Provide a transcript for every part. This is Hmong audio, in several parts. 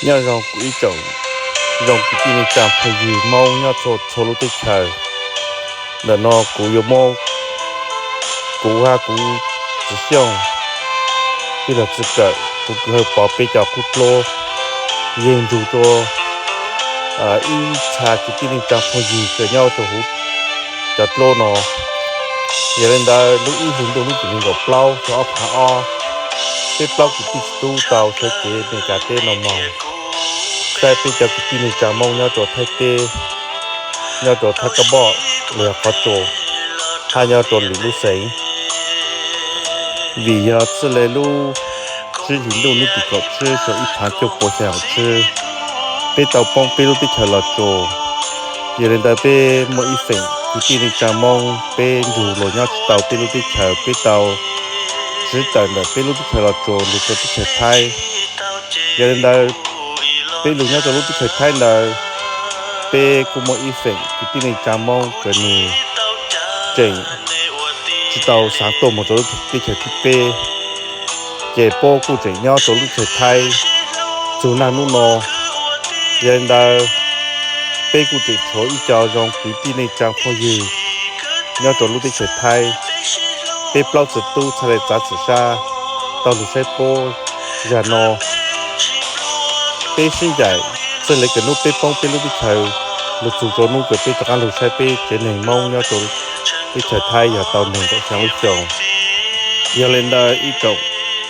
Nyob zoo kuv ib tsoom zoo kwv tij neej tsa phooj ywg Hmoob nyob txhua txhua lub teb chaws. Ntawm no kuv yuav muab kuv hab kuv txiv Xyooj, tij laug Txwj Kawm, kuv kwv Hawj Pov peb cov qub dluab yeeg nrug rua ib txha kwv tij neej tsa phooj ywg kws nyob rua huv cov dluab no. Yog le ntawd lub ib hlis ntuj lub tim neeg nkaum plaub xyoo ob phav ob, peb plaub kwv tij txiv tub tau sawv cev Meskas teb no moog saib peb cov kwv tij neej tsa Hmoob nyob rua Thaib teb, nyob rua Thab Kab Npoj los yog Qhov Tsua, hab nyob rua lwm lub xeev. Vim yog txij le lub tsib hlis ntuj lub tim kaum tsib xyoo ib phav cuaj pua xya caum tsib, peb tau poob peb lub teb chaws Los Tsuas. Yog le ntawd peb muaj ib feem kwv tij neej tsa Hmoob peb nrug luas nyob tsis tau peb lub teb chaws, peb tau tsiv tawm ntawm peb lub teb chaws Los Tsuas lug rua teb chaws Thaib. Yog le ntawd peb lug nyob rua lub teb chaws Thaib ntawd, peb kuj muaj ib feem kwv tij neej tsa Hmoob kws nwg tseem tsis tau xaav tuaj moog rua lub teb chaws thib peb, ces puab kuj tseem nyob rua lub teb chaws Thaib txug naj nub no. Yog le ntawd peb kuj tseem tshuav ib co zoo kwv tij neej tsa phooj ywg nyob rua lub teb chaws Thaib. Peb plaub txiv tub txhaj le txav txim sab taug lug saib puab zag no. Peb sib ncaim txij le kws nub peb poob peb lub teb chaws lug txug rua nub kws peb rov qaab lug saib peb tsev neeg Hmoob nyob rua teb chaws Thaib yog tau neeg nkaum xyaa lub xyoo. Yog le ntawd ib tsoom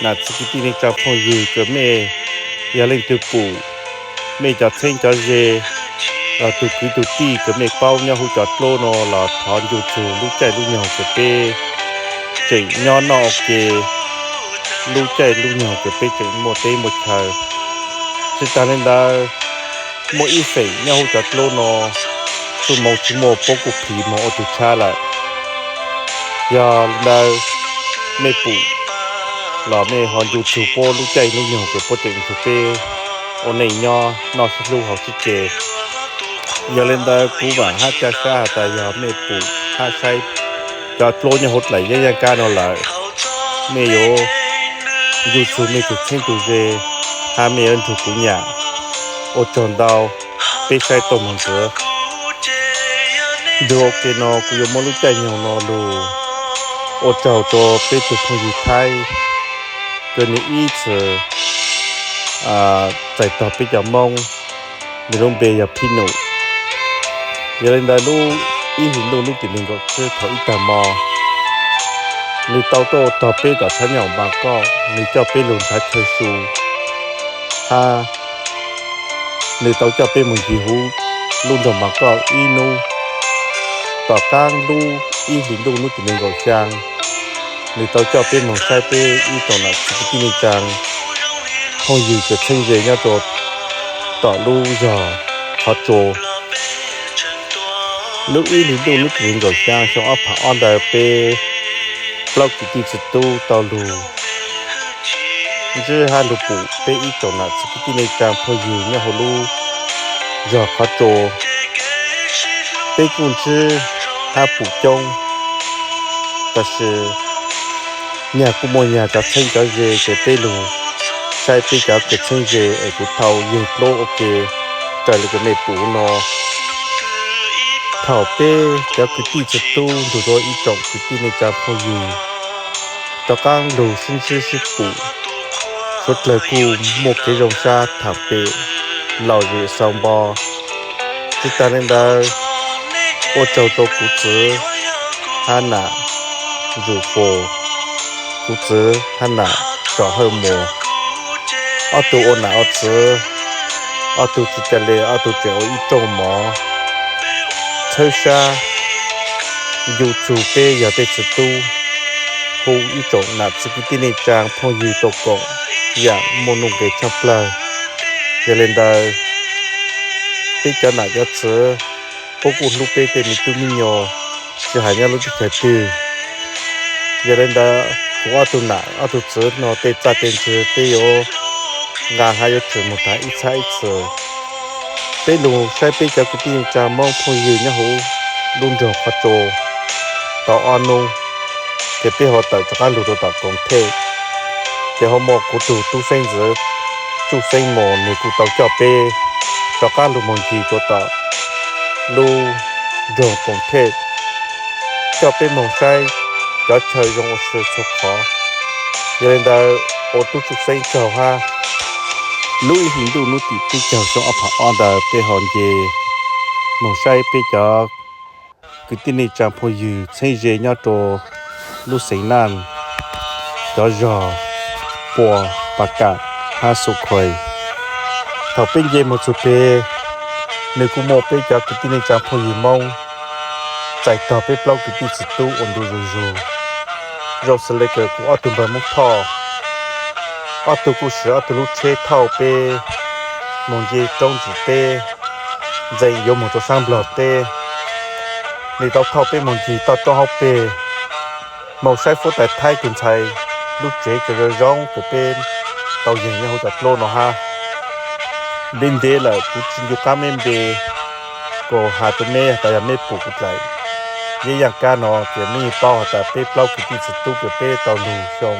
nam txiv kwv tij neej tsa phooj ywg kws mej yog leej twg pum, mej cov txheeb cov ze, tug kwv tug tij kws mej paub nyob huv cov dluab no los thov ncu txug lub caij lub nyoog kws peb tseem nyob noj ua ke, lub caij lub nyoog kws peb tseem muaj teb muaj chaw. Tsi taag le ntawd, muaj ib feem nyob huv cov dluab no, txuj moo tsi muaj puab kuj phim moog ua tug tshab lawm. Yog le ntawd, mej pum los mej ho ncu txug puab lub caij lub nyoog kws puab tseem nrug peb ua neej nyob noj sib hlub haus sib ce. Yog le ntawd kuv vaam hab ca sab has tas yog mej pum hab saib cov dluab nyob huv dlaim yeeb yaaj kab no lawm, mej yuav ncu txug mej tug txheeb tug ze hab mej yuav nrug kuv nyam. Ua tsaug ntau, peb saib tuaj moog ntxiv. Nrug ua ke no kuv yuav muab lub caij nyoog no lug ua tsaug rua peb tug phooj ywg Thaib kws nwg ib txwm txais tog peb cov Moob, nwg lub npe yog Phij Num. Yog le ntawd lub ib hlis ntuj lub tim neeg nkaum tsib thaum ib taag mo, nwg tau tuaj tog peb tom tshab nyaj Npaas Koj, nwg coj peb lug nrhav chaw su, hab nwg tau coj peb moog ncig huv lub nroog Npaas Koj ib nub. Tom qaab lub ib hlis ntuj lub tim neeg nkaum xyaa, nwg tau coj peb moog saib peb ib tsoom nam txiv kwv tij neej tsaa phooj ywg kws txheeb ze nyob rua tom lub zog Qhov Tsua. Lub ib hlis ntuj lub tim neeg nkaum xyaa xyoo ob phav ob ntawd peb plaub kwv tij txiv tub tau lug ntsib hab lug pum peb ib tsoom nam txiv kwv tij neej tsaa phooj ywg nyob huv lub zog Qhov Tsua. Peb kuj ntsib hab pum coob, tab sis nyag kuj muaj nyag cov txheeb cov ze ces peb lug saib peb cov kws txheeb ze es kuv thau yeeg dluab ua ke raws le kws mej pum no. Thaum peb cov kwv tij txiv tub nrug rua ib tsoom kwv tij neej tsaa phooj ywg rov qaab lug sib ntsib sib pum, suav dlawg kuj muaj kev zoo sab thaam pem laum zem xaus npo. Tsi taag le ntawd, ua tsaug rua kuv txiv hab nam Ntsuj Fus, kuv txiv hab nam Tsom Hawj Mus, ob tug ua nam ua txiv, ob tug tsi ca le ob tug tseem ua ib rooj mov, txhawb sab ncu txug peb yog tej txiv tub hu ib tsoom nam txiv kwv tij neej tsaa phooj ywg tau koom yaam muaj nuj nqes tshaaj plawg. Yog le ntawd, peb cov nam cov txiv puab kuj hlub peb tej me tub me nyuam, tsi has nyob lub teb chaws twg. Yog le ntawd, kuv ob tug nam ob tug txiv no tej txaj tej ntsig peb yuav nqaa hab yuav tsim moog thaam ib txhab ib txhis. Peb lug saib peb cov kwv tij neej tsaa Moob phooj ywg nyob huv lub nroog Qhov Tsua tau ob nub, ces peb ho tawm rov qaab lug rua tom Koos Thej, ces ho muaj kuv tug tub xeeb ntxwv Tub Xeeb Muas nws kuj tau coj peb rov qab lug moog ncig rua tom lub nroog Koom Thej, coj peb moog saib cov chaw zoo ua si txhua qhov. Yog li ntawd ua Tub Tub Xeeb tsaug hab. Lub ib hlis ntuj nub tim peb caug xyoo ob phav ob ntawd peb ho nce moog saib peb cov kwv tij neej tsaa phooj ywg txheeb ze nyob rua lub xeev Naj, cov zog Pua, Pas Kam hab Xu Khuais. Thaum peb nce moog txug peg, nws kuj muaj peb cov kwv tij neej tsaa phooj ywg Moob txais tog peb plaub kwv tij txiv tub ua ntu zus zug. Zoo xws le kws kuv ob tug npawg Moob Thoj, ob tug kuj swv ob tug lub tsheb thauj peb moog nce roob ntsis teb, ntxeev yuav moog rua saab Nplog teb. Nws tau thauj peb moog ncig toj roob hauv peg, moog saib huab tais Thaib tug ntxhais lub tsev kws zoo zoo kws peb tau yeeg nyob huv cov dluab no hab. Ntev ntev lawm kuv tsi ncu qaab meb npe, kuas has rua meb tas yog meb pum kuv dlaim. Yeej yaaj kab no ces meb yeej paub has tas peb plaub kwv tij txiv tub kws peb tau lug xyoo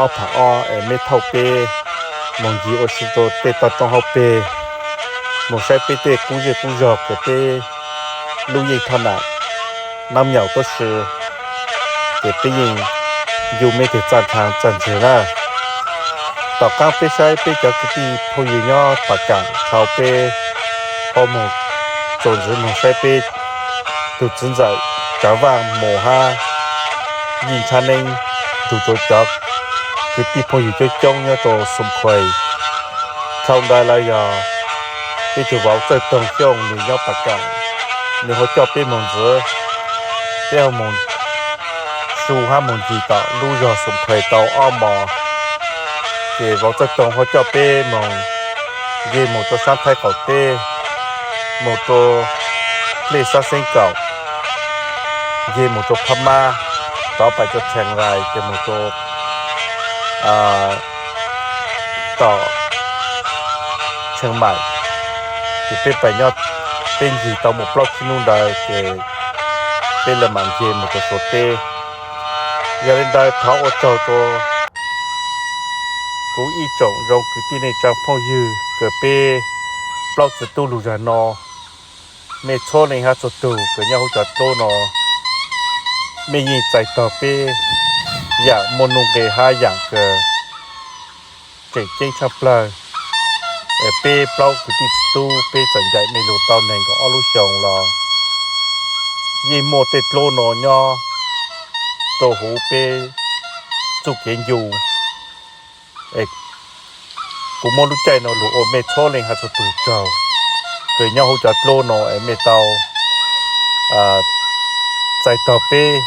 ob phav ob es meb thauj peb moog ncig ua si rua tej toj roob hauv peg, moog saib peb tej qub zej qub zog kws peb lub yeej thoj nam nab nyaum tuab si, ces peb yeej ncu meb teg txaj dlha txaj ntswg na. Tom qaab peb saib peb cov kwv tij phooj ywg nyob Pas Kam dhau peb ho moog txuas ntxiv moog saib peb tug txiv ntxawm Tsav Vaaj Mus hab Yij Ntshav Neeb, nrug rua cov kwv tij phooj ywg coob coob nyob rua Xoo Khuais. Dhau ntawd lawm yog peb tug vauv Txawj Toog Xyooj, nws nyob Pas Kam, nws ho coj peb moog ntxiv. Peb ho moog su hab moog ncig tom lub zog Xoo Khuais tau ob mos, ces vauv Txawj Toog ho coj peb moog nce moog rua saab Thaib qaum teb, moog rua dlej saab Xeeb Kaum, nce moog rua Phab Mab, rov pais rua Tsheej Lais ces moog rua tom Tsheej Maim. Ces peb pais nyob, peb ncig tau moog plaub tsib nub ntawd ces peb lawv mam nce moog rua Suav teb. Yog li ntawd thov ua tsaug rua kuv ib tsoom zoo kwv tij neej tsaa phooj ywg kws peb plaub txiv tub lug zag no, mej txhua leej hab txhua tug kws nyob huv cov dluab no, mej yeej txais tog peb yaam muaj nuj nqe hab yaam kws tseem ceeb tshaaj plawg. Peb plaub kwv tij txiv tub peb txawm ncaim mej lug tau neeg nkaum ob lub xyoo los yeej muaj tej dluab no nyob rua huv peb txuj kev ncu. Kuv muab lub caij no lug ua mej txhua leej hab txhua tug tsaug kws nyob huv cov dluab no es mej tau txais tog peb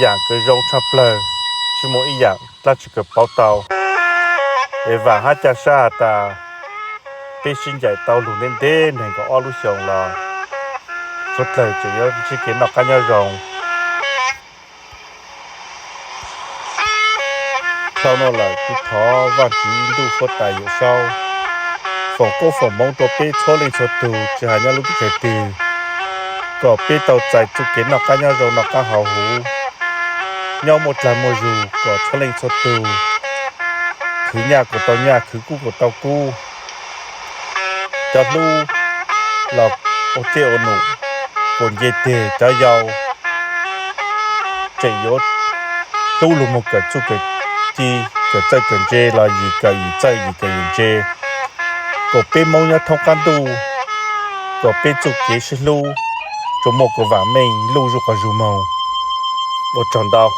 yaam kws zoo tshaaj plawg, tsi muaj ib yaam dlaab tsi kws pauv tau. Es vaam hab ca sab has tas peb sib ncaim tau lug ntev ntev neeg nkaum ob lub xyoo los suav dlawg tseem yuav ntsib kev noj qaab nyob zoo. Dhau no lawm kuv thov Vaajtswv Ntuj huab tais Yawm Saub foom koob foom moov rua peb txhua leej txhua tug tsi has nyob lub teb chaws twg, kom peb tau txais txuj kev noj qaab nyob zoo noj qaab haus huv, nyob muaj dlaag muaj zug, kom txhua leej txhua tug khwv nyaj kuas tau nyaj, khwv kub kuas tau kub. Cov hlub los ua txij ua num, kuas nce teg cov yau tseem yuav hlub lug moog kawm txuj kawm ci, kawm txawj kawm ntse los yim kawm yim txawj yim kawm yim ntse, kom peb Moob nyob thoob qaab ntuj, kom peb txuj kev sib hlub tsuas muaj kuas vaam meej luj zuj quas zug moog. Ua tsaug ntau.